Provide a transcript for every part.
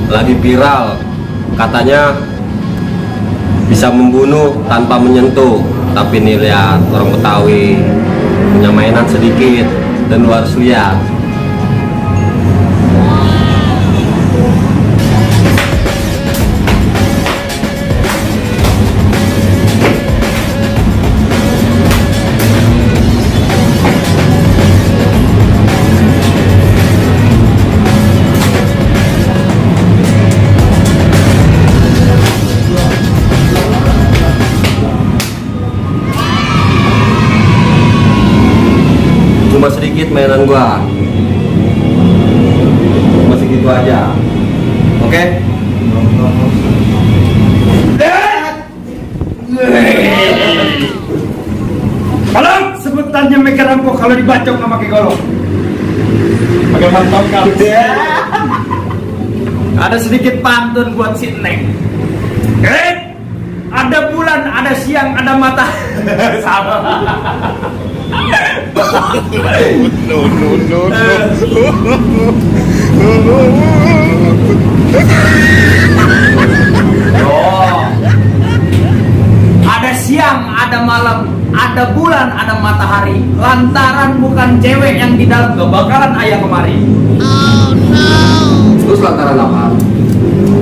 lagi viral, katanya bisa membunuh tanpa menyentuh. Tapi nih lihat, orang Betawi punya mainan sedikit dan lu harus lihat. Cuma sedikit mainan gua, cuma segitu aja. Oke? Kalau sebutannya Mega Rampok kalau dibacok sama pakai golok. Pakai mantap kali. Ada sedikit pantun buat si Neng. Ada bulan, ada siang, ada mata. Sama. No. Oh. Ada siang, ada malam, ada bulan, ada matahari. Lantaran bukan cewek yang di dalam, gak bakalan ayah kemari. Oh no. Terus lantaran apa?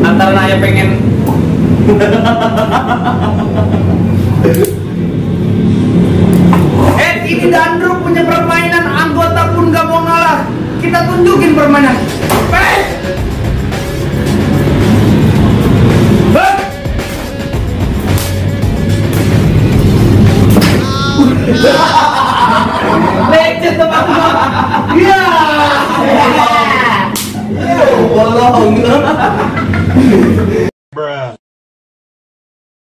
Lantaran ayah pengen. Ini Dandruk punya permainan, anggota pun gak mau ngalah. Kita tunjukin permainan. Lecet teman-teman. Iya. Bolong.